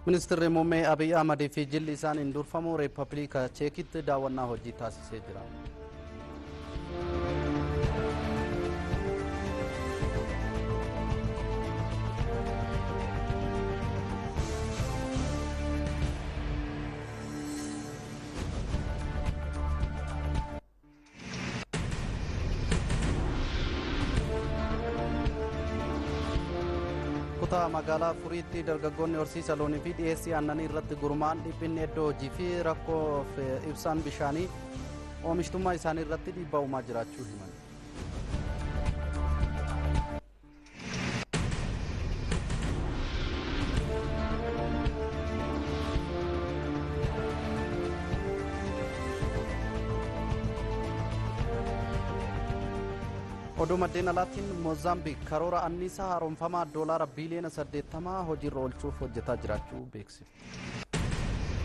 Ministeerri muummee Abiy Ahmad fi jilli isaaniin durfamu Reeppabilika Cheekitti daawwannaa hojii taasisee jira. Kutaa magaalaa Furiitti dargaggoonni horsiisa loonii fi dhiyeessii aannanii irratti gurmaa'an dhiphinni iddoo hojii fi rakkoo ibsaan bishaanii oomishtummaa isaanii irratti dhiibbaa uumaa jiraachuu himan. Oduu maddeen alaatiin Moozaambiik karoora anniisaa haaromfamaa doolaara biiliyoona 80 hojiirra oolchuuf hojjetaa jiraachuu beeksifte.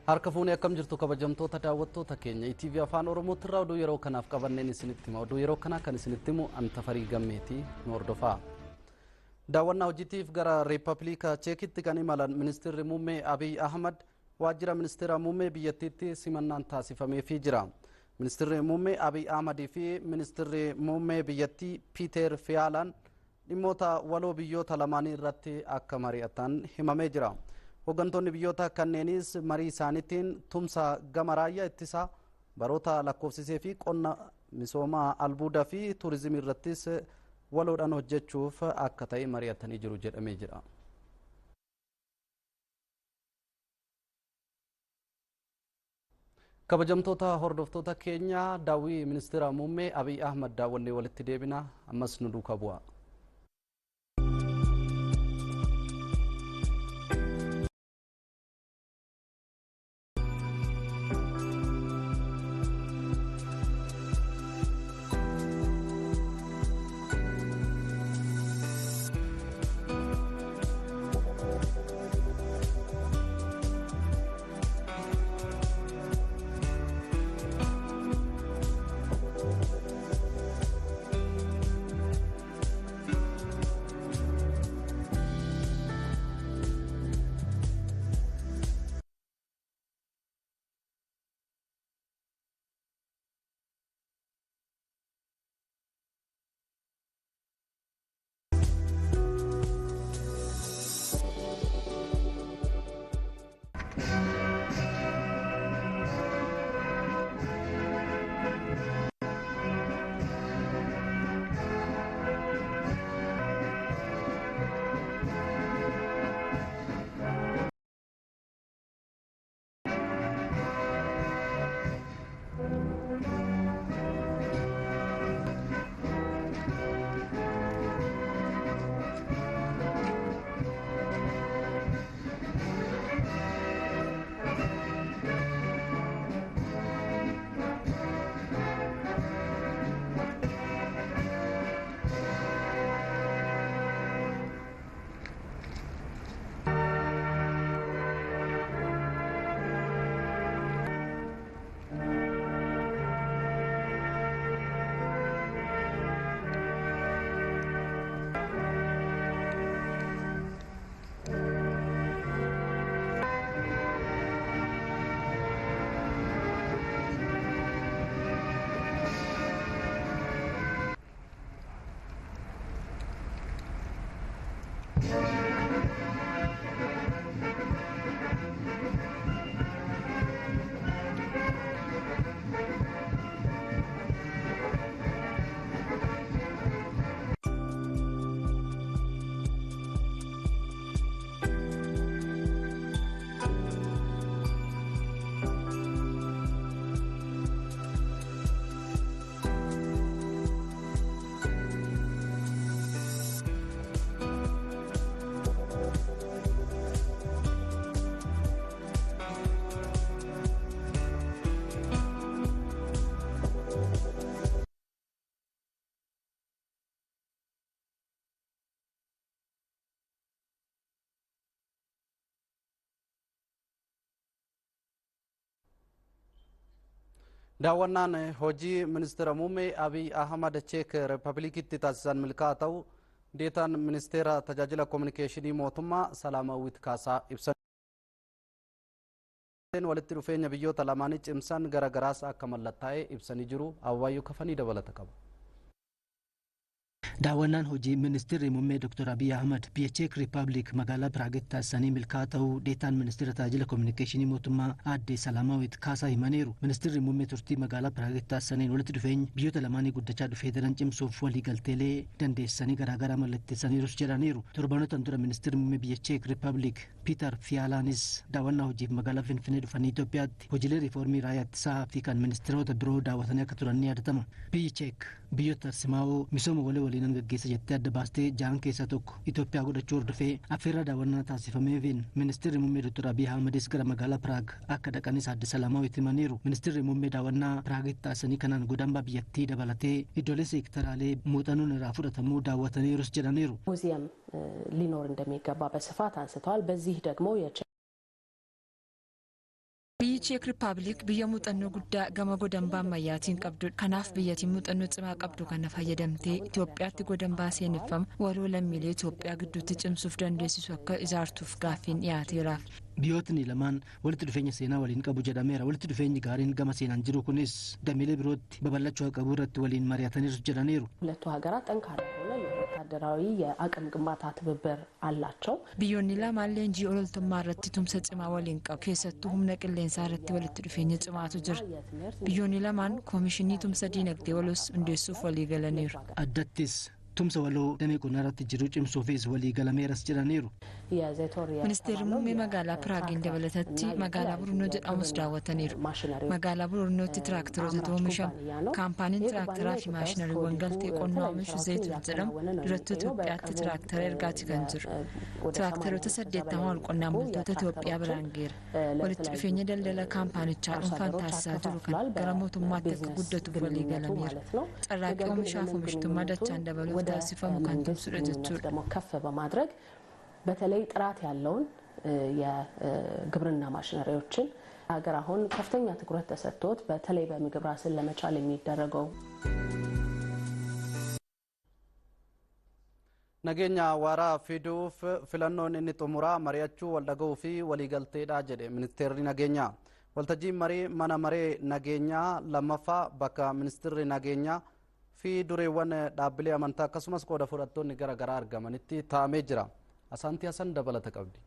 Harka fuunee akkam jirtu kabajamtoota daawwattoota keenya ETV Afaan Oromootti irraa oduu yeroo kanaaf qabanneen isinitti hima. Oduu yeroo kanaa kan isinitti himu Antafarii Gammeetii nu hordofaa. Daawwannaa hojiitiif gara Reeppabilika Cheekitti kan imalan Ministeerri Muummee Abiy Ahmad waajjira Ministeera Muummee biyyattiitti simannaan taasifameefii jira. Ministeerri Muummee Abiy Ahmadii fi Ministeerri Muummee biyyattii Piiter Fiyaalaan dhimmoota waloo biyyoota lamaanii irratti akka mari'atan himamee jira. Hooggantoonni biyyoota kanneenis marii isaaniitiin tumsa gama raayyaa ittisaa baroota lakkoofsisee fi qonna misooma albuudaa fi tuurizimii irrattis waloodhaan hojjechuuf akka ta'e mari'atanii jiru jedhamee jira. Kabajamtoota hordoftoota keenya daawwii ministeera muummee Abiy Ahmad daawwannee walitti deebina, ammas nu duukaa bu'a. Daawwannaan hojii ministeera muummee Abiy Ahmad Cheek Riippaabilikitti taasisan milkaa'aa ta'u deetaan ministeera tajaajila koominikeeshinii mootummaa Salaamaawwit Kaasaa ibsan. Walitti dhufeenya biyyoota lamaanii cimsan garagaraas akka mallattaa'e ibsanii jiru. Awwaayyuu kafanii dabalata qaba. Daawwannaan hojii ministeerri muummee Dr. Abiy Ahmad biyya Cheek Riippaabilik magaalaa Piraagitti taasisanii milkaa'aa ta'uu deetaan ministeera tajaajila koominikeeshinii mootummaa aadde Salaamaawwit Kaasaa himaniiru. Ministeerri muummee turtii magaalaa Piraagitti taasisaniin walitti dhufeenya biyyoota lamaanii guddachaa dhufee daran cimsuuf waliigalteelee dandeessanii garaagaraa mallatteessaniirus jedhaniiru. Torbaanotaan dura ministeerri muummee biyya Cheek Riippaabilik Piiter Fiyaalaanis daawwannaa hojiif magaalaa Finfinnee dhufanii Itoophiyaatti hojiilee riifoormii raayyaa ittisaa fi kan ministeerota biroo daawwatanii akka turan ni yaadatama. Biyyi Cheek biyyoota tarsimaa'oo misooma walii waliin gaggeessa jettee adda baastee ja'an keessaa tokko Itoophiyaa godhachuu hordofee affeerraa daawwannaa taasifameefiin ministeerri muummee Dr. Abiy Ahmedis gara magaalaa Piraag akka dhaqanis aadde Salaamaawwit himaniiru. Ministeerri muummee daawwannaa Piraagitti taasisanii kanaan godambaa biyyattii dabalatee iddoolee seektaraalee muuxannoon irraa fudhatamuu daawwataniirus jedhaniiru. ሙዚየም ሊኖር እንደሚገባ በስፋት አንስተዋል። በዚህ ደግሞ Biyyi Cheek Riippaabilik biyya muuxannoo guddaa gama godambaa ammayyaatiin qabdudha. Kanaaf biyyattiin muuxannoo cimaa qabdu kana fayyadamtee Itoophiyaatti godambaa seeneffama waloo lammiilee Itoophiyaa gidduutti cimsuuf dandeessisu akka ijaartuuf gaaffiin dhiyaateeraaf. Biyyootni lamaan walitti dhufeenya seenaa waliin qabu jedhameera. Walitti dhufeenyi gaariin gama seenaan jiru kunis dameelee birootti babal'achuu akka qabu irratti waliin mari'ataniiru jedhaniiru. ሁለቱ ሀገራት ጠንካራ የሆነ የወታደራዊ የአቅም ግንባታ ትብብር አላቸው። Biyyoonni lamaan leenjii loltummaa irratti tumsa cimaa waliin qabu. Keessattuu humna qilleensaa irratti walitti dhufeenya cimaatu jira. Biyyoonni lamaan koomishinii tumsa diinagdee waloos hundeessuuf walii galaniiru. Addattis tumsa waloo damee qonnaa irratti jiru cimsuufis walii galameeras jedhaniiru. የዘይቶር Ministeerri muummee magaalaa Piraagiin dabalatatti magaalaa Burnoo jedhamus daawwataniiru. Magaalaa Burnootti tiraaktarootatu oomishama. Kaampaaniin tiraaktaraa fi maashinariiwwan galtee qonnaa oomishu Zayituun jedhamu durattuu Itoophiyaatti tiraaktara ergaati kan jiru. Tiraaktaroota 80 ol qonnaan bultoota Itoophiyaa biraan geera. Walitti dhufeenya daldala kaampaanichaa dhuunfaan taasisaa jiru kan gara mootummaatti akka guddatuuf walii galameera. Carraaqqii oomishaaf oomishtummaa dachaan dabaluuf taasifamu kan tumsudha jechuudha. ደግሞ ከፍ በማድረግ በተለይ ጥራት ያለውን የግብርና ማሽነሪዎችን ሀገር አሁን ከፍተኛ ትኩረት ተሰጥቶት በተለይ በምግብ ራስን ለመቻል የሚደረገው Nageenya waaraa fiduuf filannoon inni xumuraa mari'achuu wal dhaga'uu fi waliigalteedha jedhe ministeerri nageenyaa. Waltajjiin marii mana maree nageenyaa lammaffaa bakka ministeerri nageenyaa fi dureewwan dhaabbilee amantaa akkasumas qooda fudhattoonni garaagaraa argamanitti taa'amee jira. Asaantii Hasan dabalata qabdi.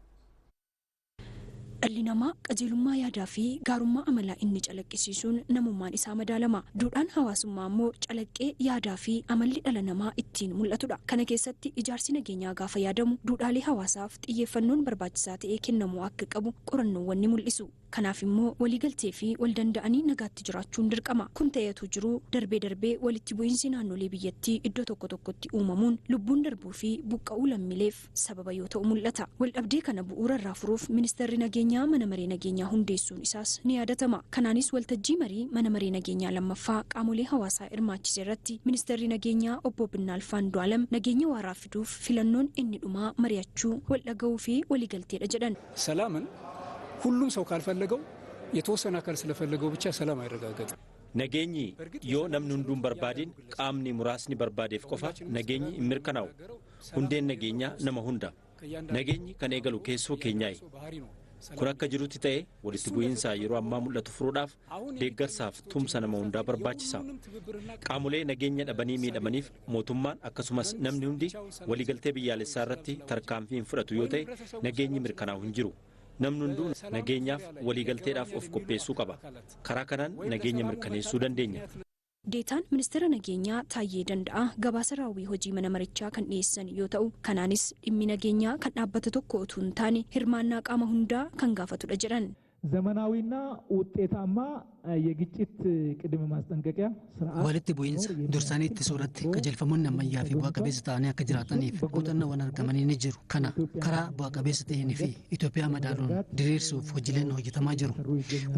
Dhalli namaa qajeelummaa yaadaa fi gaarummaa amalaa inni calaqqisiisuun namummaan isaa madaalama. Duudhaan hawaasummaa immoo calaqqee yaadaa fi amalli dhala namaa ittiin mul'atudha. Kana keessatti ijaarsi nageenyaa gaafa yaadamu duudhaalee hawaasaaf xiyyeeffannoon barbaachisaa ta'e kennamuu akka qabu qorannoowwan ni mul'isu. Kanaaf immoo waliigaltee fi wal danda'anii nagaatti jiraachuun dirqama. Kun ta'etu jiru darbee darbee walitti bu'iinsi naannolee biyyattii iddoo tokko tokkotti uumamuun lubbuun darbuu fi buqqa'uu lammiileef sababa yoo ta'u mul'ata. Waldhabdee kana bu'uura irraa furuuf ministeerri nageenyaa mana maree nageenyaa hundeessuun isaas ni yaadatama. Kanaanis waltajjii marii mana maree nageenyaa lammaffaa qaamolee hawaasaa hirmaachise irratti ministeerri nageenyaa obbo Binnaalf Andu'aalem nageenya waaraa fiduuf filannoon inni dhumaa mari'achuu, wal dhaga'uu fi waliigalteedha jedhan. ሰላምን ሁሉም ሰው ካልፈለገው የተወሰነ አካል ስለፈለገው ብቻ ሰላም አይረጋገጥም። Nageenyi yoo namni hunduun barbaadin qaamni muraasni barbaadeef qofa nageenyi hin mirkanaa'u. Hundeen nageenyaa nama hunda. Nageenyi kan eegalu keessoo keenyaayi. Kun akka jirutti ta'e walitti bu'iinsa yeroo ammaa mul'atu furuudhaaf deeggarsaaf tumsa nama hundaa barbaachisa. Qaamolee nageenya dhabanii miidhamaniif mootummaan akkasumas namni hundi waliigaltee biyyaalessaa irratti tarkaanfii hin fudhatu yoo ta'e nageenyi mirkanaa'u hin jiru. Namni hunduu nageenyaaf waliigalteedhaaf of qopheessuu qaba. Karaa kanaan nageenya mirkaneessuu dandeenya. Deetaan ministeera nageenyaa Taayyee Danda'aa gabaasa raawwii hojii mana marichaa kan dhiyeessan yoo ta'u, kanaanis dhimmi nageenyaa kan dhaabbata tokko utuu hin taane hirmaannaa qaama hundaa kan gaafatudha jedhan. ዘመናዊና ውጤታማ የግጭት ቅድመ ማስጠንቀቂያ ስርዓት Walitti bu'iinsa dursanii ittisuu irratti qajeelfamoonni ammayyaa fi bu'aa qabeessa ta'anii akka jiraataniif muuxannoowwan argamanii ni jiru. Kana karaa bu'aa qabeessa ta'een fi Itoophiyaa madaaluun diriirsuuf hojiileen hojjetamaa jiru.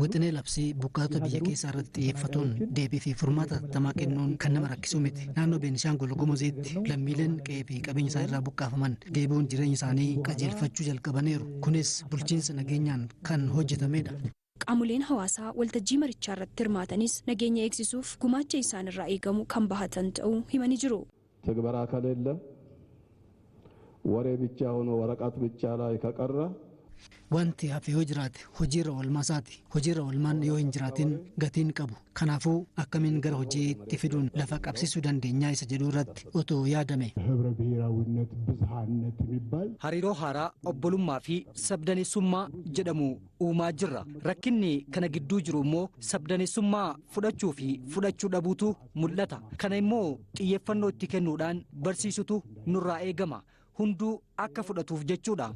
Wixinee labsii buqqaatota biyya keessaa irratti xiyyeeffatuun deebii fi furmaata hatattamaa kennuun kan nama rakkisu miti. Naannoo Beenishaangul Gumuziitti lammiileen qe'ee fi qabeenya isaanii irraa buqqaafaman deebi'uun jireenya isaanii qajeelfachuu jalqabaniiru. Kunis bulchiinsa nageenyaan kan hojjetamedha. Qaamoleen hawaasaa waltajjii marichaa irratti hirmaatanis nageenya eegsisuuf gumaacha isaan irraa eegamu kan bahatan ta'uu himanii jiru. ትግበራ ከሌለ ወሬ ብቻ ሆኖ ወረቀት ብቻ ላይ ከቀረ Wanti hafe yoo jiraate hojiirra oolmaa isaati. Hojiirra oolmaan yoo hin jiraatin gatiin qabu. Kanaafuu akkamiin gara hojiitti fiduun lafa qabsiisuu dandeenyaa isa jedhu irratti otoo yaadame. ህብረ ብሔራዊነት ብዝሃነት የሚባል Hariiroo haaraa obbolummaa fi sabdaneessummaa jedhamu uumaa jirra. Rakkinni kana gidduu jiru immoo sabdaneessummaa fudhachuu fi fudhachuu dhabuutu mul'ata. Kana immoo xiyyeeffannoo itti kennuudhaan barsiisutu nurraa eegama. Hunduu akka fudhatuuf jechuudha.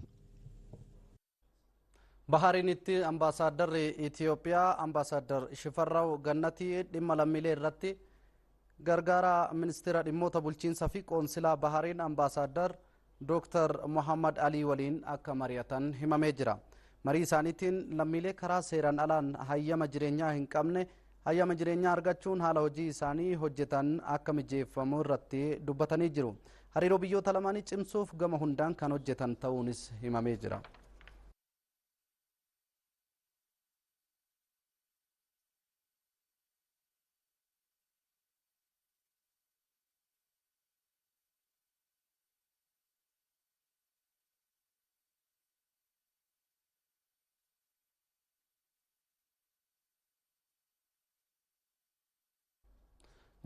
Bahariinitti ambaasaaddarri Itoophiyaa ambaasaadar Shifarraw Gannatii dhimma lammiilee irratti gargaaraa ministeera dhimmoota bulchiinsaa fi qoonsilaa Bahariin ambaasaadar Dr. Muhammad Alii waliin akka mari'atan himamee jira. Marii isaaniitiin lammiilee karaa seeraan alaan hayyama jireenyaa hin qabne hayyama jireenyaa argachuun haala hojii isaanii hojjetan akka mijeeffamu irratti dubbatanii jiru. Hariiroo biyyoota lamaanii cimsuuf gama hundaan kan hojjetan ta'uunis himamee jira.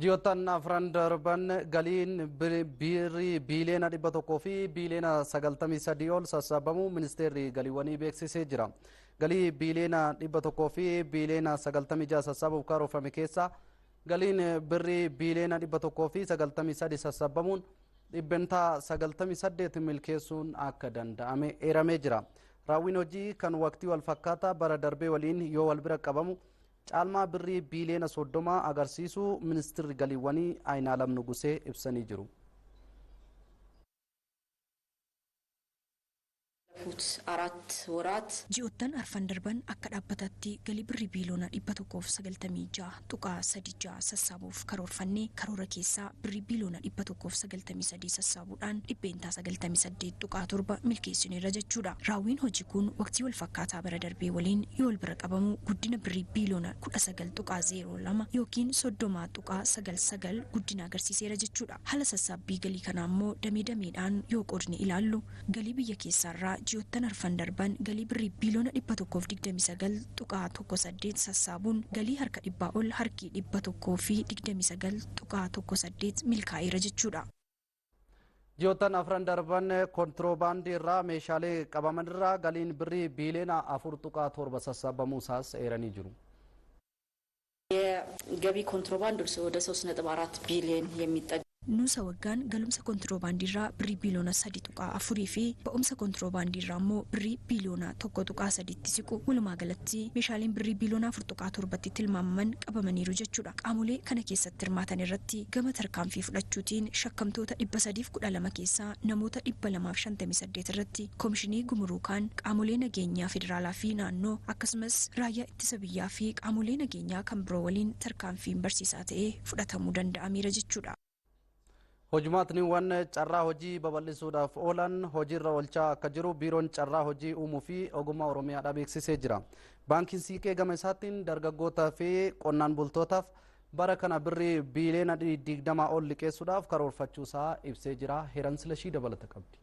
Ji'oottan afran darban galiin birrii biiliyoona 100 fi biiliyoona 93 ol sassaabamuu ministeerri galiiwwanii beeksisee jira. Galii biiliyoona 100 fi biiliyoona 96 sassaabuuf karoorfame keessaa galiin birrii biiliyoona 100 fi 93 sassaabamuun 98% milkeessuun akka danda'ame eeramee jira. Raawwiin hojii kan waqtii wal fakkaataa bara darbee waliin yoo wal bira qabamu caalmaa birrii biiliyoona 30 agarsiisuu ministeerri galiiwwanii Ayinaalam Nugusee ibsanii jiru. Ji'oottan arfan darban akka dhaabbataatti galii birrii biiliyoona 196.36 sassaabuuf karoorfannee karoora keessaa birrii biiliyoona 193 sassaabuudhaan 98.7% milkeessineerra jechuudha. Raawwiin hojii kun waqtii wal fakkaataa bara darbee waliin yoo wal bira qabamu guddina birrii biiliyoona 19.02 yookiin 30.99 guddina agarsiiseera jechuudha. Haala sassaabbii galii kanaa immoo damee dameedhaan yoo qoodne ilaallu galii biyya keessaarraa ji'oottan arfan darban galii birrii biiliyoona 129.18 sassaabuun galii harka dhibbaa ol harki 129.18 milkaa'eera jechuudha. Ji'oottan afran darban kontiroobaandii irraa meeshaalee qabaman irraa galiin birrii biiliyoona 4.7 sassaabamuu isaas eeranii jiru. የገቢ ኮንትሮባንድ ወደ 3.4 ቢሊዮን የሚጠጋ Nuusa waggaan galumsa kontiroobaandiirraa birrii biiliyoona 3.4 fi ba'umsa kontiroobaandiirraa immoo birrii biiliyoona 1.3tti siqu. Walumaa galatti meeshaaleen birrii biiliyoona 4.7tti tilmaamaman qabamaniiru jechuudha. Qaamolee kana keessatti hirmaatan irratti gama tarkaanfii fudhachuutiin shakkamtoota 312 keessaa namoota 258 irratti koomishinii gumuruukaan qaamolee nageenyaa federaalaa fi naannoo akkasumas raayyaa ittisa biyyaa fi qaamolee nageenyaa kan biroo waliin tarkaanfiin barsiisaa ta'ee fudhatamuu danda'ameera jechuudha. Hojimaatniiwwan carraa hojii babal'isuudhaaf oolan hojiirra oolchaa akka jiru biiroon carraa hojii uumuu fi ogummaa Oromiyaadhaa beeksisee jira. Baankiin Siiqee gama isaatiin dargaggootaa fi qonnaan bultootaaf bara kana birrii biiliyoona 20 ol liqeessuudhaaf karoorfachuusaa ibsee jira. Heeran Silashii dabalata qabdi.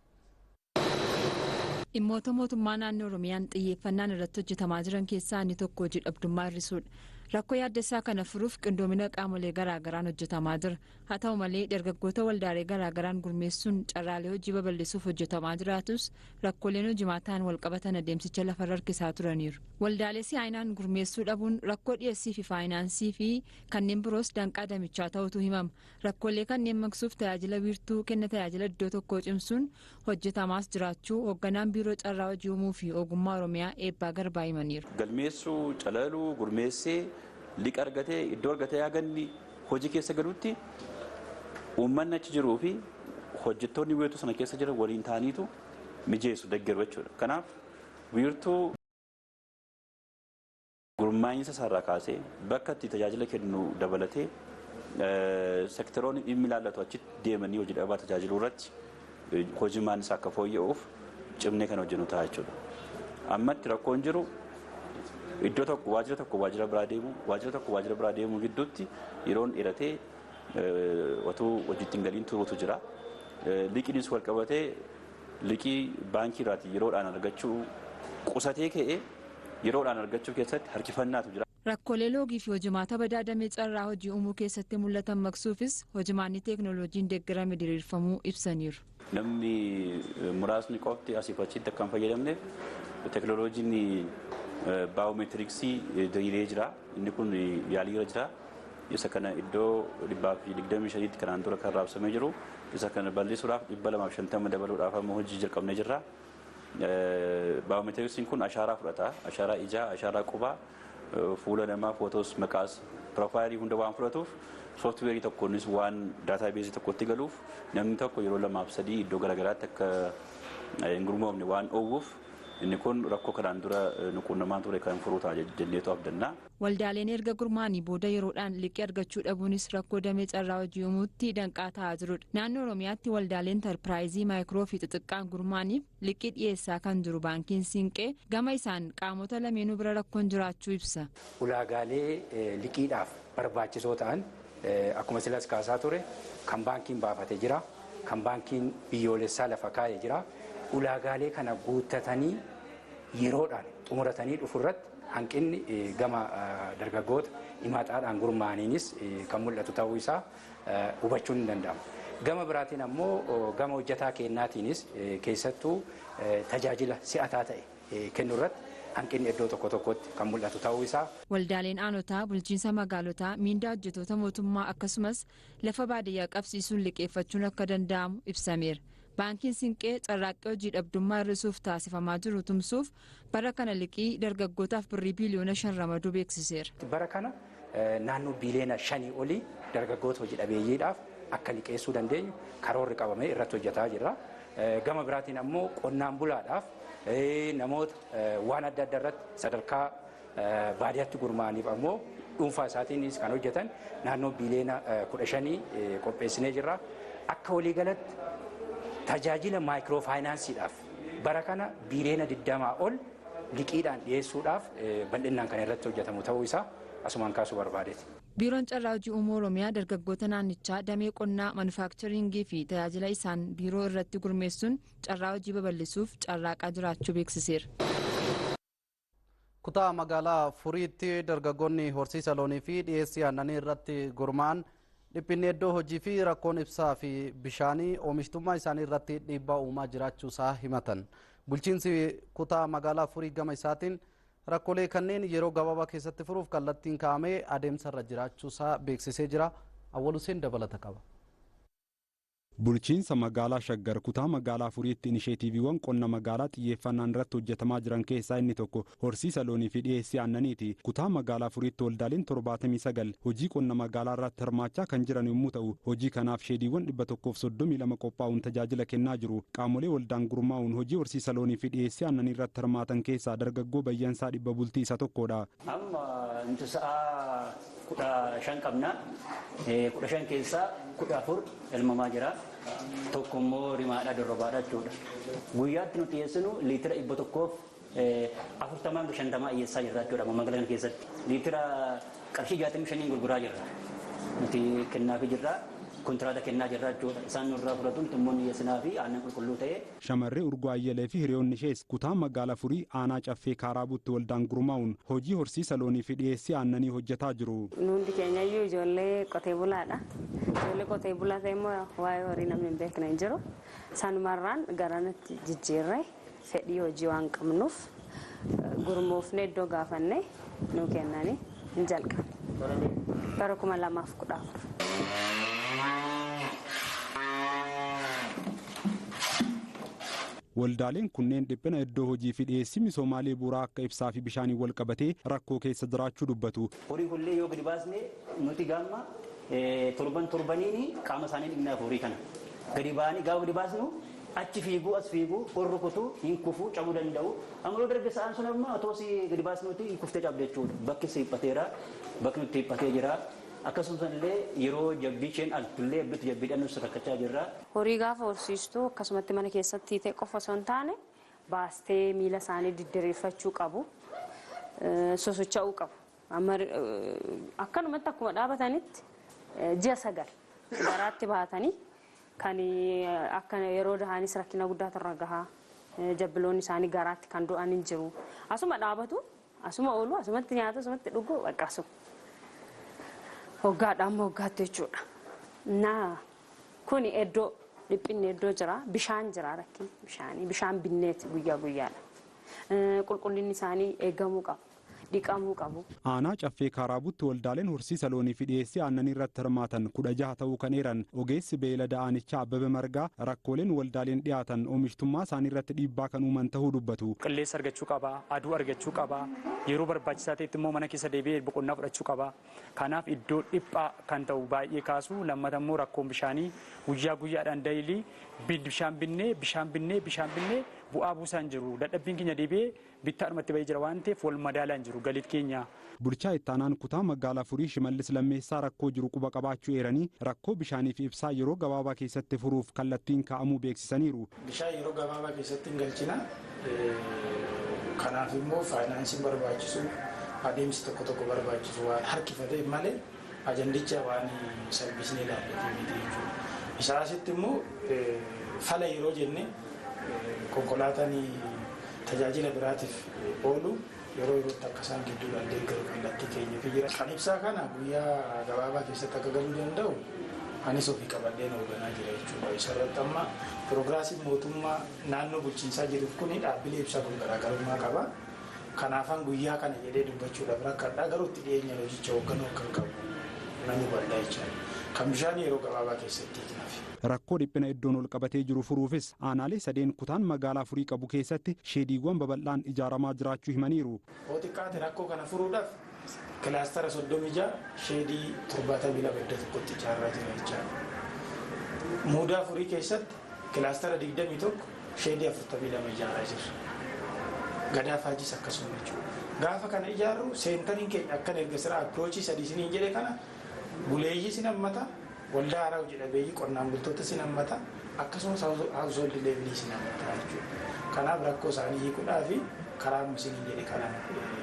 Dhimmoota mootummaa naannoo Oromiyaan xiyyeeffannaan irratti hojjetamaa jiran keessaa inni tokko hojii dhabdummaa hir'isuudha. Rakkoo yaaddessaa kana furuuf qindoomina qaamolee garaagaraan hojjetamaa jira. Haa ta'u malee dargaggoota waldaalee garaagaraan gurmeessuun carraalee hojii babal'isuuf hojjetamaa jiraatus rakkooleen hojimaataan walqabatan adeemsicha lafarra harkisaa turaniiru. Waldaalee si'aayinaan gurmeessuu dhabuun rakkoo dhiyeessii fi faayinaansii fi kanneen biroos danqaa damichaa ta'utu himama. Rakkoolee kanneen maqsuuf tajaajila wiirtuu kenna tajaajila iddoo tokkoo cimsuun hojjetamaas jiraachuu hoogganaan biiroo carraa hojii uumuu fi ogummaa Oromiyaa Eebbaa Garbaa himaniiru. Galmeessuu, calaluu, gurmeessee liqa argatee iddoo argatee haganni hojii keessa galutti uummanni achi jiruu fi hojjettoonni wiirtuu sana keessa jiran waliin ta'aniitu mijeessu deeggaru jechuudha. Kanaaf wiirtuu gurmaa'insa isaarraa kaasee bakka itti tajaajila kennu dabalatee sektoroonni dhimmi ilaallatu achitti deemanii hojii dhabaa tajaajiluu irratti hojimaan isaa akka fooyya'uuf cimnee kan hojjennu ta'a jechuudha. Ammatti rakkoon jiru Iddoo tokko waajjira tokko waajjira biraa deemu, waajjira tokko waajjira biraa deemu gidduutti yeroon dheeratee otoo hojiitti hin galiin turuutu jira. Liqiinis wal qabatee liqii baankii irraati yeroodhaan argachuu qusatee ka'ee yeroodhaan argachuu keessatti harkifannaatu jira. Rakkoolee loogii fi hojimaata badaa damee carraa hojii uumuu keessatti mul'atan maqsuufis hojimaanni teeknooloojiin deeggarame diriirfamuu ibsaniiru. Namni muraasni qofti asiif achitti akka hin fayyadamneef teeknooloojiin baayoomeetiriksii diriiree jira. Inni kun yaaliirra jira. Isa kana iddoo 125tti kanaan dura kan raabsamee jiru. Isa kana bal'isuudhaaf 250 dabaluudhaaf amma hojii jalqabnee jirra. Baayoomeetiriksiin kun ashaaraa fudhata. Ashaaraa ijaa, ashaaraa qubaa, fuula namaa, footoos, maqaas, piroofaayilii hunda waan fudhatuuf sooftiweerii tokkonis waan daataabeezii tokkotti galuuf namni tokko yeroo 2 fi 3 iddoo garaagaraatti akka hin gurmoofne waan dhoowwuuf inni kun rakkoo kanaan dura nu quunnamaa ture kan furuu ta'a jenneetu abdanna. Waldaaleen erga gurmaanii booda yeroodhaan liqii argachuu dhabuunis rakkoo damee carraa hojii uumuutti danqaa ta'aa jirudha. Naannoo Oromiyaatti waldaaleen intarpiraayizii maayikiroo fi xixiqqaan gurmaaniif liqii dhiyeessaa kan jiru baankiin Siinqee gama isaan qaamota lameenuu bira rakkoon jiraachuu ibsa. Ulaagaalee liqiidhaaf barbaachisoo ta'an akkuma silas kaasaa ture kan baankiin baafatee jira, kan baankiin biyyoolessaa lafa kaa'ee jira. Ulaagaalee kana guuttatanii yeroodhaan xumuratanii dhufu irratti hanqinni gama dargaggoota himaxaadhaan gurmaa'aniinis kan mul'atu ta'uu isaa hubachuun ni danda'ama. Gama biraatiin ammoo gama hojjetaa kennaatiinis keessattuu tajaajila si'ataa ta'e kennu irratti hanqinni iddoo tokko tokkotti kan mul'atu ta'uu isaa. Waldaaleen aanotaa, bulchiinsa magaalotaa, miindaa hojjettoota mootummaa akkasumas lafa baadiyyaa qabsiisuun liqeeffachuun akka danda'amu ibsameera. Baankiin Siinqee carraaqqii hojii dhabdummaa hir'isuuf taasifamaa jiru tumsuuf bara kana liqii dargaggootaaf birrii biiliyoona 5 ramaduu beeksiseera. Bara kana naannoo biiliyoona 5 olii dargaggoota hojii dhabeeyyiidhaaf akka liqeessuu dandeenyu karoorri qabamee irratti hojjetaa jirra. Gama biraatiin ammoo qonnaan bulaadhaaf namoota waan adda addaa irratti sadarkaa baadiyyaatti gurmaa'aniif ammoo dhuunfaa isaatiinis kan hojjetan naannoo biiliyoona 15 qopheessinee jirra. Akka waliigalatti tajaajila maayikiroo faayinaansiidhaaf bara kana biiliyoona 20 ol liqiidhaan dhiyeessuudhaaf bal'inaan kan irratti hojjetamu ta'uu isaa asumaan kaasuu barbaadeeti. Biiroon carraa hojii uumuu Oromiyaa dargaggoota naannichaa damee qonnaa, manufaakcharingii fi tajaajila isaan biiroo irratti gurmeessuun carraa hojii babal'isuuf carraaqaa jiraachuu beeksiseera. Kutaa magaalaa Furiitti dargaggoonni horsiisa loonii fi dhiyeessii aannanii irratti gurmaa'an dhiphinni iddoo hojii fi rakkoon ibsaa fi bishaanii oomishtummaa isaanii irratti dhiibbaa uumaa jiraachuu isaa himatan. Bulchiinsi kutaa magaalaa Furii gama isaatiin rakkoolee kanneen yeroo gabaabaa keessatti furuuf kallattiin kaa'amee adeemsarra jiraachuu isaa beeksisee jira. Awwal Hussein dabalata qaba. Bulchiinsa magaalaa Shaggar kutaa magaalaa Furiitti inisheetiiviiwwan qonna magaalaa xiyyeeffannaan irratti hojjetamaa jiran keessaa inni tokko horsiisa loonii fi dhiyeessii aannaniiti. Kutaa magaalaa Furiitti waldaaleen 79 hojii qonna magaalaa irratti hirmaachaa kan jiran yommuu ta'u, hojii kanaaf sheediiwwan 132 qophaa'uun tajaajila kennaa jiru. Qaamolee waldaan gurmaa'uun hojii horsiisa loonii fi dhiyeessii aannanii irratti hirmaatan keessaa dargaggoo Bayyansaa Dhibba Bultii isa tokkodha. Amma nuti sa'a 15 qabna. 15 keessaa 14 elmamaa jira. Tokko immoo rimaadha dorrobaadha jechuudha. Guyyaatti nuti dhiyeessinu liitira 140 50 dhiyeessaa jirra jechuudha magaalaa kana keessatti. Liitira qarshii 65 gurguraa jirra. Nuti kennaafii jirra. Kontiraata kennaa jirra jechuudha. Isaan nurraa fudhatuun tummoon dhiyeessinaa fi aannan qulqulluu ta'e. Shamarree Urgoo Ayyalee fi hiriyoonni ishees kutaa magaalaa Furii aanaa Caffee Kaaraabuutti waldaan gurmaa'uun hojii horsiisa loonii fi dhiyeessii aannanii hojjetaa jiru. Nuti keenya iyyuu ijoollee qotee bulaadha. Ijoollee qotee bulaa ta'e immoo waa'ee horii namni hin beekne hin jiru. Sanumarraan garanatti jijjiirree fedhii hojii waan qabnuuf gurmoofnee iddoo gaafanne nu kennanii hin jalqabne. Bara 2014. Waldaaleen kunneen dhiphina iddoo hojii fi dhiyeessii misoomaalee bu'uuraa akka ibsaa fi bishaanii wal qabatee rakkoo keessa jiraachuu dubbatu. Horii hullee yoo gadi baasne nuti gaamma torban torbaniin qaama isaanii dhignaaf horii kana. Gadi ba'anii gaafa gadi baasnu achi fiiguu as fiiguu ol rukutuu hin kufuu cabuu danda'u. Amma yoo darbe sa'aan sun amma otoo si gadi baasnuti hin kuftee cabde jechuudha. Bakki si hiphateera, bakki nutti hiphatee jira. Akkasumas illee yeroo jabbii isheen altullee bitu jabbiidhaan nus rakkachaa jirra. Horii gaafa horsiistu akkasumatti mana keessatti hiitee qofa osoo hin taane baastee miila isaanii didiriirfachuu qabu. Sosocho'uu qabu. Amma akkanumatti akkuma dhaabatanitti ji'a 9 garaatti baatanii kan akka yeroo dahanis rakkina guddaatu irra gahaa. Jabbiloonni isaanii garaatti kan du'an hin jiru. Asuma dhaabatu, asuma oolu, asumatti nyaatu, asumatti dhugu baqqaasu. Hoggaadhaan hoggaatti jechuudha. Naa kuni iddoo dhiphinni iddoo jira, bishaan jira rakkin bishaanii, bishaan binneeti guyyaa guyyaadha. Qulqullinni isaanii eegamuu qaba. Dhiqamuu qabu. Aanaa Caffee Kaaraabutti waldaaleen horsiisa loonii fi dhiyeessii aannanii irratti hirmaatan 16 ta'uu kan eeran ogeessi beeylada aanichaa Abbebe Margaa rakkooleen waldaaleen dhiyaatan oomishtummaa isaanii irratti dhiibbaa kan uuman ta'uu dubbatu. Qilleensa argachuu qaba, aduu argachuu qaba, yeroo barbaachisaa ta'etti immoo mana keessa deebi'ee boqonnaa fudhachuu qaba. Kanaaf iddoo dhiphaa kan ta'u baay'ee kaasu, lammata immoo rakkoon bishaanii guyyaa guyyaadhaan daayilii bishaan binnee bishaan binnee bishaan binnee bu'aa buusaan jiru. Dadhabbiin keenya deebi'ee bittaadhumatti bahee jira waan ta'eef wal madaalaan jiru galiin keenya. Bulchaa ittaanaan kutaa magaalaa Furii Shimallis Lammeessaa rakkoo jiru quba qabaachuu eeranii rakkoo bishaanii fi ibsaa yeroo gabaabaa keessatti furuuf kallattiin kaa'amuu beeksisaniiru. Bishaan yeroo gabaabaa keessatti hin galchina. Kanaaf immoo faayinaansiin barbaachisu adeemsi tokko tokko barbaachisu waan harkifatee malee ajandicha waan salphisnee ilaallatee miti jechuudha. Isaa asitti immoo fala yeroo jenne konkolaataan tajaajila biraatiif oolu yeroo yerootti akka isaan gidduudhaan deeggaru kallattii keenya fi jira. Kan ibsaa kana guyyaa gabaabaa keessatti akka galuu danda'u anis ofii qabadheen hoogganaa jira jechuudha. Isarratti amma piroogiraasiin mootummaa naannoo bulchiinsaa jiruuf kun dhaabbilee ibsaa kun garaagarummaa qaba. Kanaafan guyyaa kana jedhee dubbachuudhaaf rakkadhaa garuu itti dhiyeenya hojicha hoogganuu akka hin qabu nan hubadha jechuudha. Kan bishaan yeroo gabaabaa keessatti hiiknaaf. Rakkoo dhiphina iddoon ol qabatee jiru furuufis aanaalee sadeen kutaan magaalaa Furii qabu keessatti sheediiwwan babal'aan ijaaramaa jiraachuu himaniiru. Yoo xiqqaate rakkoo kana furuudhaaf kilaastara 36 sheedii 72 iddoo tokkotti ijaarraa jira jechaadha. Muudaa Furii keessatti kilaastara 21 sheedii 42 ijaaraa jirra. Gadaa Faajis akkasuma jechuudha. Gaafa kana ijaarru seentariin keenya akkan erga sira appiroojii sadii isiniin jedhe kana buleeyyii sin hammata, waldaa haaraa hojii dhabeeyyii qonnaan bultoota sin hammata, akkasumas haawusooldi leevilii sin hammata jechuudha. Kanaaf rakkoo isaanii hiikuudhaa fi karaa isiniin jedhe kanaan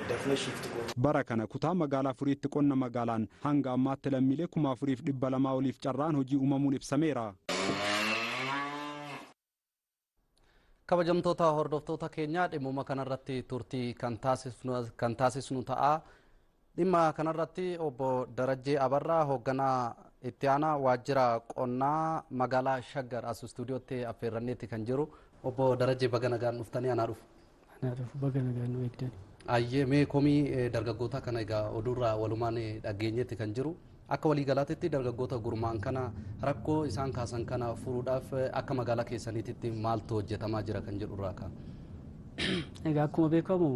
dafnee shiifti goota. Bara kana kutaa magaalaa Furiitti qonna magaalaan hanga ammaatti lammiilee 4200 oliif carraan hojii uumamuun ibsameera. Kabajamtoota hordoftoota keenyaa dhimmuma kanarratti turtii kan taasisnu ta'a. Dhimma kanarratti obbo Darajjee Abarraa hoogganaa itti aanaa waajjira qonnaa magaalaa Shaggar as istuudiyootti affeerranneetti kan jiru. Obbo Darajjee baga nagaan dhuftanii anaa dhufu. Anaa dhufu baga nagaan nu eegdani. Ayyee mee komii dargaggoota kana egaa oduurraa walumaan dhageenyetti kan jiru. Akka waliigalaatitti dargaggoota gurmaan kana rakkoo isaan kaasan kana furuudhaaf akka magaalaa keessaniititti maaltu hojjetamaa jira kan jedhurraa ka'a. Egaa akkuma beekamu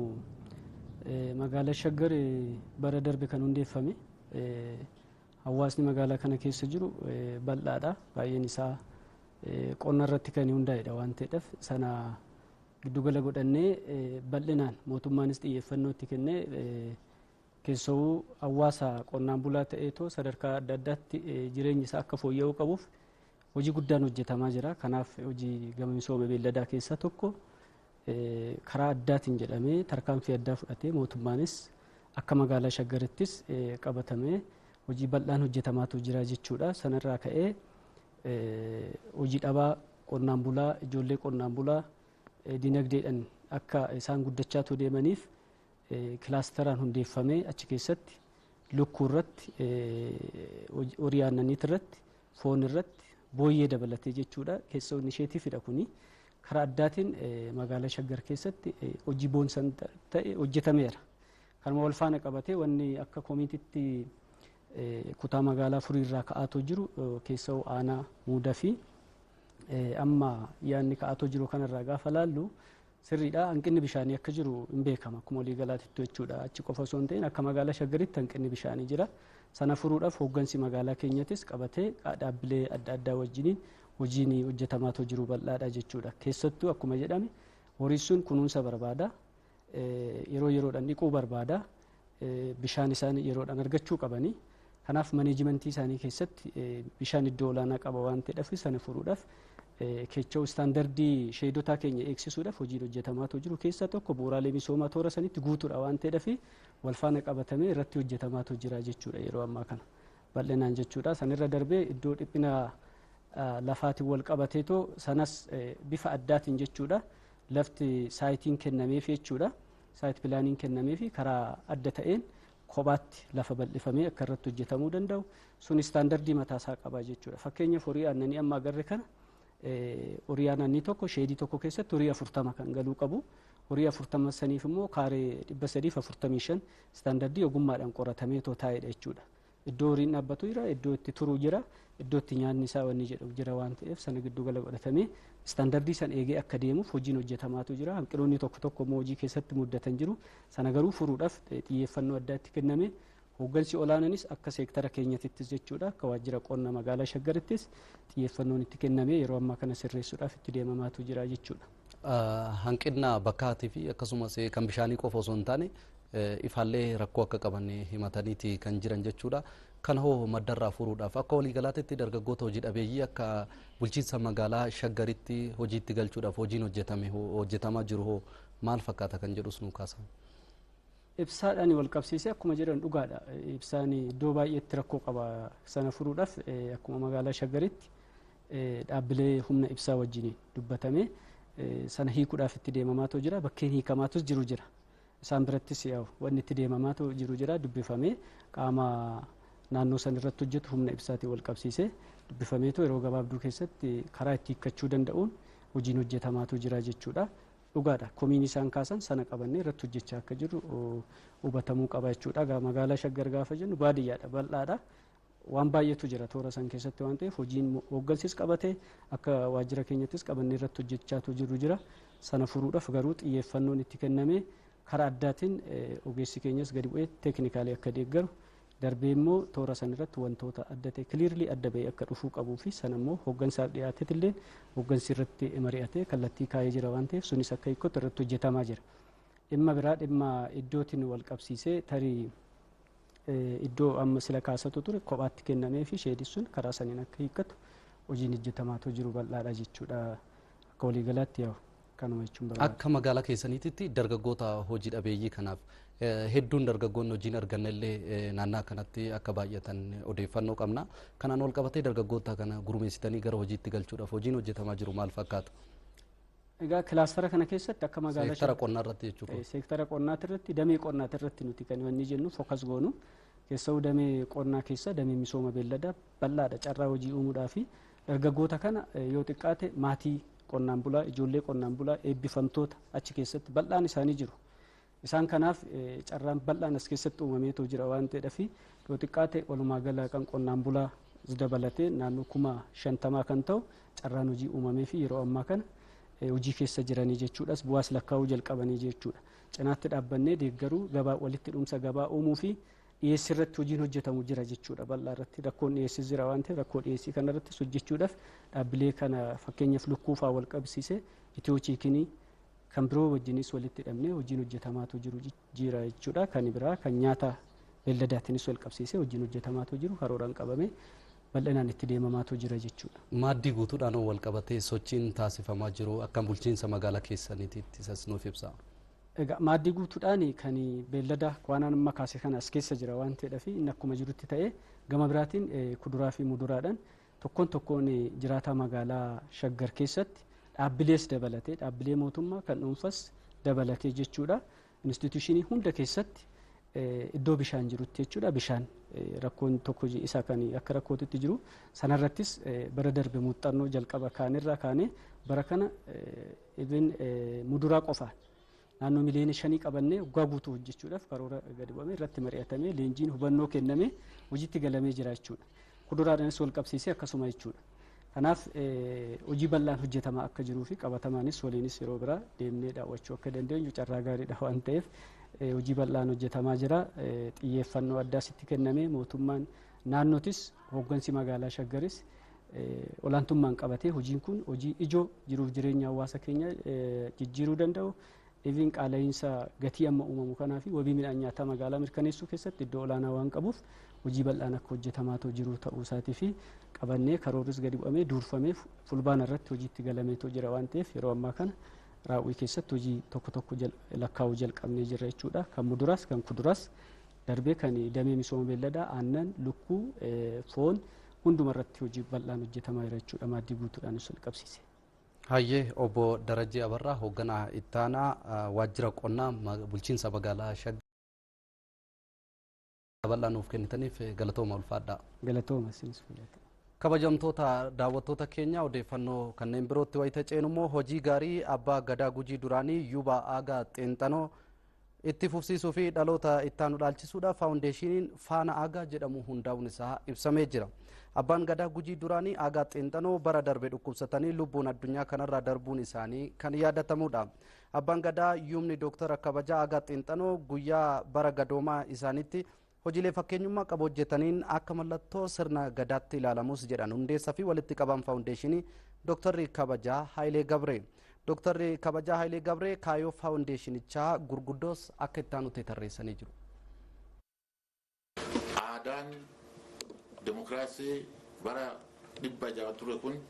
magaalaa Shaggar bara darbe kan hundeeffame hawaasni magaalaa kana keessa jiru bal'aadha. Baay'een isaa qonna irratti kan hundaa'edha waan ta'eedhaaf sana giddugala godhannee bal'inaan mootummaanis xiyyeeffannoo itti kennee keessoo hawaasa qonnaan bulaa ta'eetoo sadarkaa adda addaatti jireenyi isaa akka fooyya'uu qabuuf hojii guddaan hojjetamaa jira. Kanaaf hojii gama misooma beelladaa keessaa tokko karaa addaatiin jedhamee tarkaanfii addaa fudhatee mootummaanis akka magaalaa Shaggarittis qabatamee hojii bal'aan hojjetamaatu jira jechuudha. Sanarraa ka'ee hojii dhabaa qonnaan bulaa ijoollee qonnaan bulaa dinagdeedhaan akka isaan guddachaatu deemaniif kilaasteraan hundeeffamee achi keessatti lukkuu irratti horii aannaniit irratti foon irratti booyyee dabalatee jechuudha. Keessoo inisheetiifidha kuni. Karaa addaatiin magaalaa Shaggar keessatti hojii boonsan ta'e hojjetameera. Kanuma wal faana qabatee wanni akka koomitiitti kutaa magaalaa Furiirraa ka'aatoo jiru keessoo aanaa muudaa fi amma yaadni ka'aatoo jiru kanarraa gaafa laallu sirriidha. Hanqinni bishaanii akka jiru hin beekama akkuma waliigalaatti jechuudha. Achi qofa osoo hin ta'in akka magaalaa Shaggaritti hanqinni bishaanii jira. Sana furuudhaaf hooggansi magaalaa keenyattis qabatee dhaabbilee adda addaa wajjiniin hojiin hojjetamaatoo jiru bal'aadha jechuudha. Keessattuu akkuma jedhame horiin sun kunuunsa barbaada. Yeroo yeroodhaan dhiquu barbaada. Bishaan isaanii yeroodhaan argachuu qabanii. Kanaaf maneejimentii isaanii keessatti bishaan iddoo olaanaa qaba waan ta'eedhaaf sana furuudhaaf Keechoo istaandardii sheedotaa keenya eegsisuudhaaf hojiin hojjetamaatu jiru keessaa tokko bu'uuraalee misoomaa toora sanitti guutuudha waan ta'eedhaaf wal faana qabatamee irratti hojjetamaatu jira jechuudha yeroo ammaa kana bal'inaan jechuudha. Sanirra darbee iddoo dhiphina lafaatiin wal qabateetoo sanas bifa addaatiin jechuudha lafti saayitiin kennameef jechuudha saayit pilaaniin kennameef karaa adda ta'een kophaatti lafa bal'ifamee akka irratti hojjetamuu danda'u sun istaandardii mataasaa qaba jechuudha. Fakkeenyaaf horii aannanii amma agarre kana horii aannanii tokko sheedii tokko keessatti horii 40 kan galuu qabu. Horii 40 saniif immoo kaaree 345 istaandardii ogummaadhaan qoratamee too taa'edha jechuudha. Iddoo horiin dhaabbatu jira, iddoo itti turu jira, iddoo itti nyaanni isaa wanni jedhu jira waan ta'eef sana giddu gala godhatamee istaandardii san eegee akka deemuuf hojiin hojjetamaatu jira. Hanqinoonni tokko tokko immoo hojii keessatti muddatan jiru. Sana garuu furuudhaaf xiyyeeffannoo addaatti kenname. Hooggansi olaanaanis akka seektara keenyatittis jechuudha akka waajjira qonna magaalaa Shaggarittis xiyyeeffannoon itti kenname yeroo ammaa kana sirreessuudhaaf itti deemamaatu jira jechuudha. Hanqina bakkaatii fi akkasumas kan bishaanii qofa osoo hin taane ifaallee rakkoo akka qaban himataniiti kan jiran jechuudha. Kan hoo maddarraa furuudhaaf akka waliigalaatti dargaggoota hojii dhabeeyyii akka bulchiinsa magaalaa Shaggaritti hojiitti galchuudhaaf hojiin hojjetamaa jiru hoo maal fakkaata kan jedhus nu kaasa. Ibsaadhaan wal qabsiisee akkuma jedhan dhugaadha. Ibsaan iddoo baay'eetti rakkoo qaba. Sana furuudhaaf akkuma magaalaa Shaggaritti dhaabbilee humna ibsaa wajjin dubbatamee sana hiikuudhaaf itti deemamaatu jira. Bakkeen hiikamaatus jiru jira. Isaan birattis wanni itti deemamaatu jiru jira. Dubbifamee qaama naannoo san irratti hojjetu humna ibsaatiin wal qabsiisee dubbifameetu yeroo gabaabduu keessatti karaa itti hiikkachuu danda'uun hojiin hojjetamaatu jira jechuudha. Dhugaadha. Komiin isaan kaasan sana qabannee irratti hojjechaa akka jirru hubatamuu qaba jechuudha. Magaalaa Shaggar gaafa jennu baadiyyaadha, bal'aadha. Waan baay'eetu jira toora san keessatti waan ta'eef hojiin hooggansis qabatee akka waajjira keenyattis qabannee irratti hojjechaatu jiru jira. Sana furuudhaaf garuu xiyyeeffannoon itti kennamee karaa addaatiin ogeessi keenyas gadi bu'ee teeknikaalii akka deeggaru darbee immoo toora san irratti wantoota adda ta'e kiliirlii adda ba'ee akka dhufuu qabuu fi sana immoo hooggansaaf dhiyaateet illee hooggansi irratti mari'atee kallattii kaa'ee jira waan ta'eef sunis akka hiikootti irratti hojjetamaa jira. Dhimma biraa dhimma iddootiin wal qabsiisee tarii iddoo amma sila kaasatu ture kophaatti kennamee fi sheedii sun karaa saniin akka hiikkatu hojiin hojjetamaatu jiru bal'aadha jechuudha. Akka waliigalaatti yaa'u kanuma jechuun barbaada. Akka magaalaa keessaniitti dargaggoota hojii dhabeeyyii kanaaf hedduun dargaggoonni hojiin arganne illee naannaa kanatti akka baay'atan odeeffannoo qabna. Kanaan wal qabatee dargaggoota kana gurmeessitanii gara hojiitti galchuudhaaf hojiin hojjetamaa jiru maal fakkaata? Egaa kilaastara kana keessatti akka magaalaa seektara qonnaa irratti jechuudha. Seektara qonnaa irratti damee qonnaa irratti nuti kan wanni jennu fokas goonu keessa'uu damee qonnaa keessa damee misooma beelladaa bal'aadha carraa hojii uumuudhaa fi dargaggoota kana yoo xiqqaate maatii qonnaan bulaa ijoollee qonnaan bulaa eebbifamtoota achi keessatti bal'aan isaanii jiru. Isaan kanaaf carraan bal'aan as keessatti uumameetoo jira waan ta'eedhaaf yoo xiqqaate walumaa gala kan qonnaan bulaa dabalatee naannoo 50,000 kan ta'u carraan hojii uumamee fi yeroo ammaa kana hojii keessa jiranii jechuudhas bu'aas lakkaa'uu jalqabanii jechuudha. Cinaatti dhaabbannee deeggaruu gabaa walitti dhumsa gabaa uumuu fi dhiyeessii irratti hojiin hojjetamu jira jechuudha. Bal'aa irratti rakkoon dhiyeessii jira waan ta'eef rakkoo dhiyeessii kana irrattis hojjechuudhaaf dhaabbilee kana fakkeenyaaf lukkuu fa'aa wal qabsiisee itiyoo chiikinii kan biroo wajjinis walitti hidhamnee hojiin hojjetamaatu jiru jira jechuudha. Kan biraa kan nyaata beelladaatiinis wal qabsiisee hojiin hojjetamaatu jiru karooraan qabamee bal'inaan itti deemamaatu jira jechuudha. Maaddii guutuudhaan wal qabatee sochiin taasifamaa jiru akkam bulchiinsa magaalaa keessaniitti isas nuuf ibsa. Egaa maaddii guutuudhaan kan beellada waan amma kaase kana as keessa jira waan ta'eedhaaf inni akkuma jirutti ta'ee gama biraatiin kuduraa fi muduraadhaan tokkoon tokkoon jiraataa magaalaa Shaggar keessatti dhaabbilees dabalatee dhaabbilee mootummaa kan dhuunfas dabalatee jechuudha. Instituushinii hunda keessatti iddoo bishaan jirutti jechuudha bishaan rakkoon tokko isa kan akka rakkootitti jiru sanarrattis bara darbe muuxannoo jalqaba kaanirraa kaanee bara kana even muduraa qofaan naannoo miliyoona 5 qabannee waggaa guutuu hojjechuudhaaf karoora gadi bu'ame irratti mari'atamee leenjiin hubannoo kennamee hojiitti galamee jira jechuudha. Kuduraadhaanis wal qabsiisee akkasuma jechuudha. Kanaaf hojii bal'aan hojjetamaa akka jiruu fi qabatamaanis waliinis yeroo biraa deemnee daawwachuu akka dandeenyu carraa gaariidha waan ta'eef hojii bal'aan hojjetamaa jira. Xiyyeeffannoo addaas itti kennamee mootummaan naannootis hooggansi magaalaa Shaggaris olaantummaan qabatee hojiin kun hojii ijoo jiruuf jireenya hawaasa keenya jijjiiruu danda'u Even qaala'insa gatii amma uumamu kanaa fi wabii midhaan nyaataa magaalaa mirkaneessuu keessatti iddoo olaanaa waan qabuuf hojii bal'aan akka hojjetamaa jiru ta'uu isaatii fi qabannee karoorris gadi bu'amee duurfamee fulbaana irratti hojiitti galameetoo jira waan ta'eef yeroo ammaa kana raawwii keessatti hojii tokko tokko lakkaa'uu jalqabnee jirra jechuudha. Kan muduraas kan kuduraas darbee kan damee misooma beelladaa aannan lukkuu foon hunduma irratti hojii bal'aan hojjetamaa jira jechuudha maaddii guutuudhaan osoo qabsiise. Hayyee obbo Darajjee Abarraa hoogganaa ittaanaa waajjira qonnaa bulchiinsa magaalaa Shaggar bal'aa nuuf kennitaniif galatooma ulfaadha. Galatooma isinis fayyada. Kabajamtoota daawwattoota keenya odeeffannoo kanneen birootti wayita ceenu immoo hojii gaarii abbaa gadaa Gujii duraanii Yuuba Aagaa Xeenxanoo itti fufsiisuu fi dhaloota ittaanu dhaalchisuudhaaf faawundeeshiniin Faana Aagaa jedhamu hundaa'uun isaa ibsamee jira. Abbaan gadaa Gujii duraanii Aagaa Xeenxanoo bara darbe dhukkubsatanii lubbuun addunyaa kanarraa darbuun isaanii kan yaadatamudha. Abbaan gadaa yuubni Dooktara Kabajaa Aagaa Xeenxanoo guyyaa bara gadoomaa isaaniitti hojiilee fakkeenyummaa qabu hojjetaniin akka mallattoo sirna gadaatti ilaalamus jedhan hundeessaa fi walitti qabaan faawundeeshinii Dooktarri Kabajaa Hayilee Gabree. Dooktarri Kabajaa Hayilee Gabree kaayyoo faawundeeshinichaa gurguddoos akka itti aanutti tarreessanii jiru. Aadaan dimokiraasii bara 600 ture kun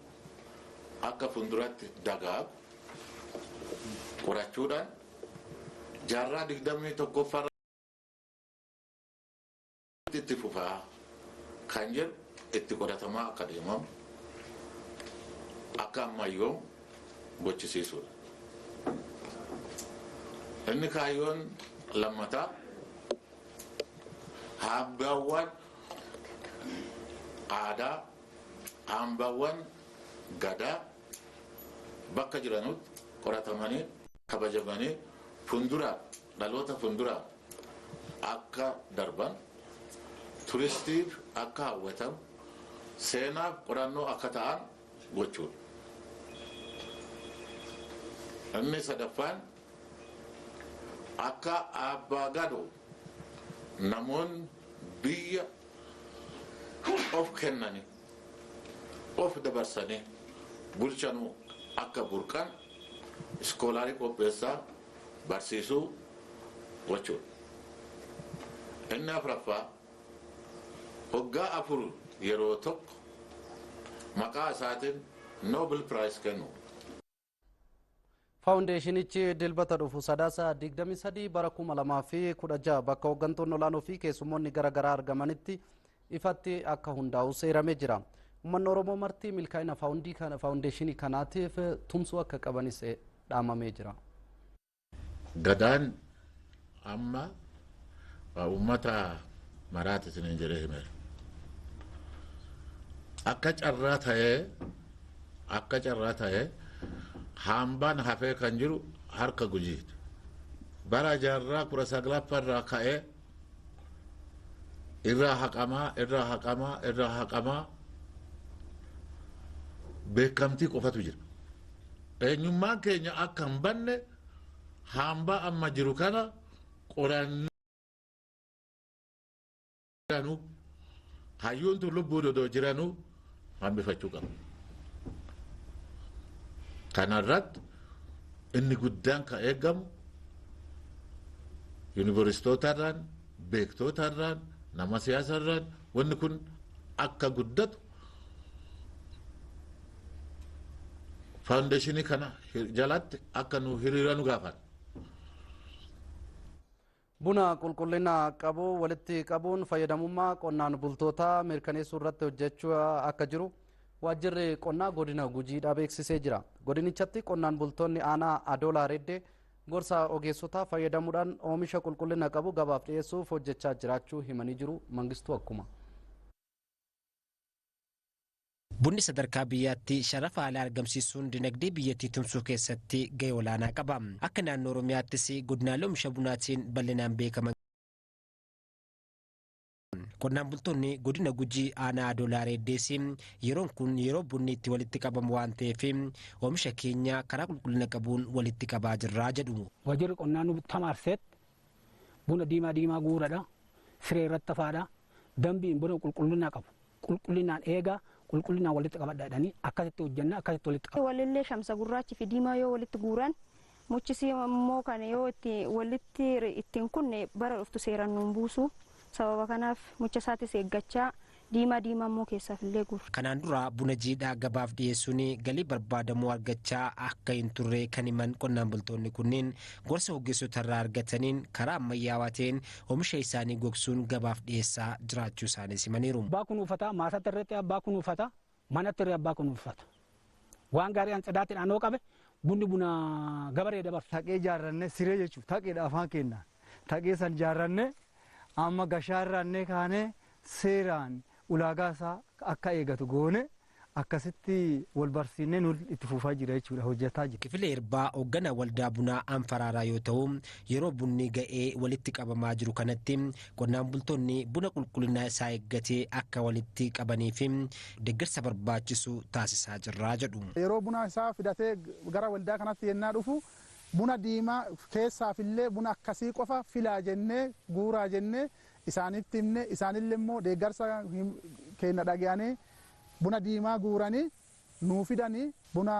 akka fuulduratti dagaagu qorachuudhaan jaarraa 21ffaa itti fufaa kan jedhu itti qoratamaa akka deemamu akka ammayyoo gochisiisuudha. Inni kaayyoon lammataa hambaawwan aadaa, hambaawwan gadaa bakka jiranutti qoratamanii kabajamanii fuulduraaf dhaloota fuulduraaf akka darban turistiif akka hawwatamu seenaaf qorannoo akka ta'an gochuudha. Inni sadaffaan akka abbaa gadoo namoonni biyya of kennanii of dabarsanii bulchanuu akka burqan iskoolaarii qopheessaa barsiisuu gochuudha. Inni afuraffaa waggaa 4 yeroo tokko maqaa isaatiin Noobel Piraayis kennu. Faawundeeshinichi dilbata dhufu sadaasa 23 bara 2016 bakka hooggantoonni olaanoo fi keessummoonni garaagaraa argamanitti ifatti akka hundaa'u seeramee jira. Uummanni Oromoo marti milkaa'ina faawundeeshinii kanaatiif tumsuu akka qabanis dhaamamee jira. Gadaan amma uummata maraati isiniin jedhee himeera. Akka carraa ta'ee hambaan hafee kan jiru harka Gujiiti. Bara jaarraa 19ffaa irraa ka'ee irraa haqamaa beekamtii qofatu jira. Eenyummaan keenya akka hin banne hambaa amma jiru kana qorannoo hayyuun tun lubbuu dodoo jiranuu hambifachuu qaba. Kanarratti inni guddaan kan eegamu yuunivarsiitootarraan, beektootarraan, nama siyaasarraan wanni kun akka guddatu faawundeeshinii kana jalatti akka nu hiriira nu gaafata. Buna qulqullina qabu walitti qabuun fayyadamummaa qonnaan bultootaa mirkaneessuu irratti hojjechuu akka jiru waajjirri qonnaa godina Gujiidhaa beeksisee jira. Godinichatti qonnaan bultoonni aanaa Adoolaa Reddee gorsa ogeessotaa fayyadamuudhaan oomisha qulqullina qabu gabaaf dhiyeessuuf hojjechaa jiraachuu himanii jiru. Mangistuu akkuma. Bunni sadarkaa biyyaatti sharafa alaa argamsiisuun dinagdee biyyattii tumsuu keessatti gahee olaanaa qaba. Akka naannoo Oromiyaattis godinaalee oomisha bunaatiin bal'inaan beekaman. Qonnaan bultoonni godina Gujii aanaa Adoolaa Reeddees yeroon kun yeroo bunni itti walitti qabamu waan ta'eef oomisha keenya karaa qulqullina qabuun walitti qabaa jirraa jedhu. Waajjirri qonnaa nu tamaarseet buna diimaa diimaa guuradha, siree irratti hafaadha, dambiin buna qulqullina qabu, qulqullinaan eegaa, qulqullinaan walitti qabadha jedhanii akkasitti hojjenna, akkasitti walitti qabu. Walillee shamsa gurraachi fi diimaa yoo walitti guuran Muchisi immoo kana yoo itti walitti ittiin kunne bara dhuftu seeraan nuun buusu. Sababa kanaaf mucha isaatis eeggachaa diimaa diimaa immoo keessaaf illee guurra. Kanaan dura buna jiidhaa gabaaf dhiyeessuun galii barbaadamuu argachaa akka hin turre kan himan qonnaan bultoonni kunneen gorsa ogeessota irraa argataniin karaa ammayyaawaa ta'een oomisha isaanii gogsuun gabaaf dhiyeessaa jiraachuu isaanii himaniiru. Abbaa kunuunfataa, maasatti irratti abbaa kunuunfataa, manatti irratti abbaa kunuunfata. Waan gaarii an tsidaatiin anoo qabe bunni buna gabaree dabarsu. Taqee jaarranne siree jechuudha. Taqeedha afaan keenyaan. Taqee san jaarranne amma gashaarrannee kaanee seeraan ulaagaa isaa akka eegatu goone akkasitti wal barsiisnee nu itti fufaa jira jechuudha, hojjetaa jira. Kifilee Irbaa hoogganaa waldaa bunaa Anfaraaraa yoo ta'u, yeroo bunni ga'ee walitti qabamaa jiru kanatti qonnaan bultoonni buna qulqullina isaa eeggatee akka walitti qabanii fi deeggarsa barbaachisu taasisaa jirraa jedhu. Yeroo buna isaa fidatee gara waldaa kanatti yennaa dhufu buna diimaa keessaaf illee buna akkasii qofa filaa jennee guuraa jennee isaanitti himne, isaanillee immoo deeggarsa keenya dhaga'anii buna diimaa guuranii nuu fidanii buna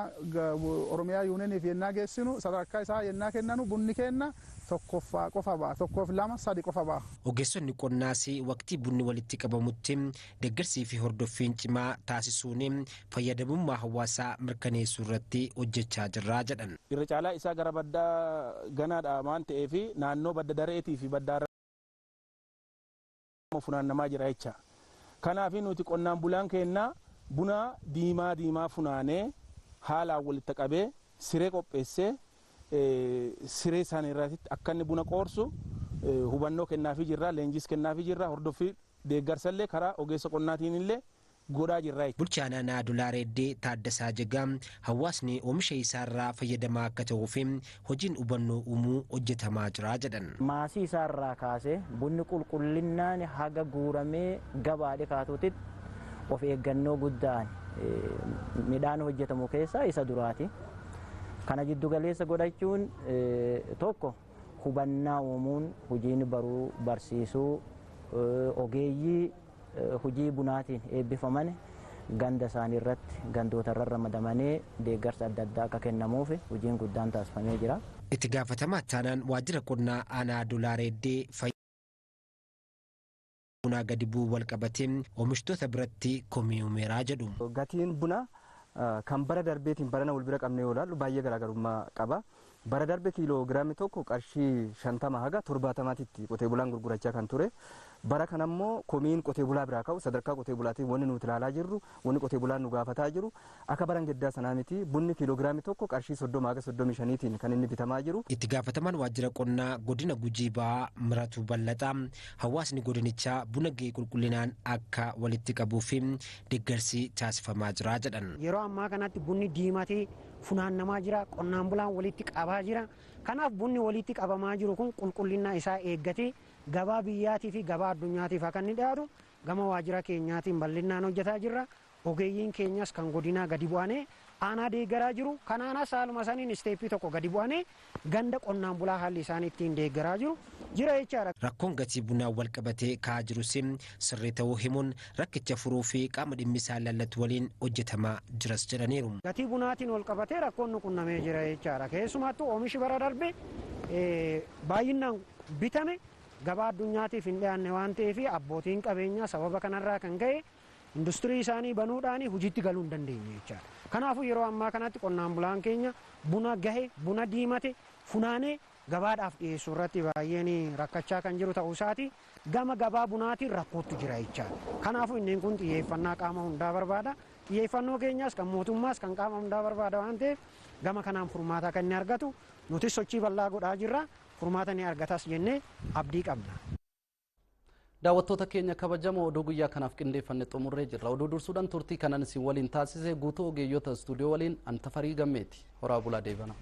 Oromiyaa yuuneniif yennaa geessinu sadarkaa isaa yennaa kennanu bunni kenna tokkoffaa qofa ba'a, tokkoof lama sadi qofa ba'a. Ogeessonni qonnaas waqtii bunni walitti qabamutti deeggarsii fi hordoffiin cimaa taasisuun fayyadamummaa hawaasaa mirkaneessuu irratti hojjechaa jirraa jedhan. Irra caalaa isaa gara baddaa ganaadha waan ta'eef naannoo badda dareetii fi baddaa funaannamaa jira jecha. Kanaaf nuti qonnaan bulaan keenya buna diimaa diimaa funaanee haalaan walitti qabee siree qopheessee siree isaanii irratti akka inni buna qoorsu hubannoo kennaafii jirra, leenjis kennaafii jirra, hordoffii deeggarsallee karaa ogeessa qonnaatiin illee godhaa jirra. Bulchaan aanaa Adulaa Reeddee Taaddasaa Jagaa hawaasni oomisha isaarraa fayyadamaa akka ta'uu fi hojiin hubannoo uumuu hojjetamaa jira jedhan. Maasii isaarraa kaasee bunni qulqullinnaan haga guuramee gabaa dhiyaatutti of eeggannoo guddaan midhaan hojjetamu keessaa isa duraati. Kana jiddu galeessa godhachuun tokko hubannaa uumuun hojiin baruu barsiisuu ogeeyyii hojii bunaatiin eebbifaman ganda isaanii irratti gandoota irra ramadamanii deeggarsa adda addaa akka kennamuuf hojiin guddaan taasifamee jira. Itti gaafatamaa taanaan waajjira qonnaa aanaa Adulaa Reeddee bunaa gadi bu'uu wal qabatee oomishtoota biratti komii uumeeraa jedhu. Gatiin bunaa kan bara darbeetiin barana wal bira qabnee yoo ilaallu baay'ee garaagarummaa qaba. Bara darbe kiiloogiraamii tokko qarshii 50 haga 70tti qotee bulaan gurgurachaa kan ture. Bara kana immoo komiin qotee bulaa biraa ka'u sadarkaa qotee bulaatiin wanni nuti ilaalaa jirru, wanni qotee bulaan nu gaafataa jiru akka baran geddaa sanaa miti. Bunni kiiloogiraamii tokko qarshii 30 haga 35tiin kan inni bitamaa jiru. Itti gaafatamaan waajjira qonnaa godina Gujii Ba'aa Miratuu Bal'axaa hawaasni godinichaa buna ga'e qulqullinaan akka walitti qabuu fi deeggarsi taasifamaa jira jedhan. Yeroo ammaa kanatti bunni diimatee funaannamaa jira, qonnaan bulaan walitti qabaa jira. Kanaaf bunni walitti qabamaa jiru kun qulqullina isaa eeggatee gabaa biyyaatii fi gabaa addunyaatiif akka inni dhiyaatu gama waajjira keenyaatiin bal'inaan hojjetaa jirra. Ogeeyyiin keenyas kan godinaa gadi bu'anii aanaa deeggaraa jiru. Kanaanas haaluma saniin isteeppii tokko gadi bu'anii ganda qonnaan bulaa haalli isaan ittiin deeggaraa jiru jira jechaadha. Rakkoon gatii bunaa wal qabatee ka'aa jirus sirrii ta'uu himuun rakkicha furuu fi qaama dhimmi isaa ilaallatu waliin hojjetamaa jiras jedhaniiru. Gatii bunaatiin wal qabatee rakkoon nu qunnamee jira jechaadha. Keessumattuu oomishi bara darbe baay'inaan bitame gabaa addunyaatiif hin dhiyaanne waan ta'eef abbootiin qabeenyaa sababa kanarraa kan ka'e industirii isaanii banuudhaan hojiitti galuu hin dandeenye jechaadha. Kanaafuu yeroo ammaa kanatti qonnaan bulaan keenya buna gahe, buna diimate funaanee gabaadhaaf dhiyeessuu irratti baay'een rakkachaa kan jiru ta'uu isaati. Gama gabaa bunaatiin rakkootu jira jechaadha. Kanaafuu inni kun xiyyeeffannaa qaama hundaa barbaada. Xiyyeeffannoo keenyas kan mootummaas kan qaama hundaa barbaada waan ta'eef gama kanaan furmaata kan inni argatu nutis sochii bal'aa godhaa jirra. Furmaata ni argatas jennee abdii qabna. Daawwattoota keenya kabajamoo oduu guyyaa kanaaf qindeeffanne xumurree jirra. Oduu dursuudhaan turtii kanan isin waliin taasise guutuu ogeeyyota istuudiyoo waliin Antafarii Gammeeti. Horaa bulaa deebana.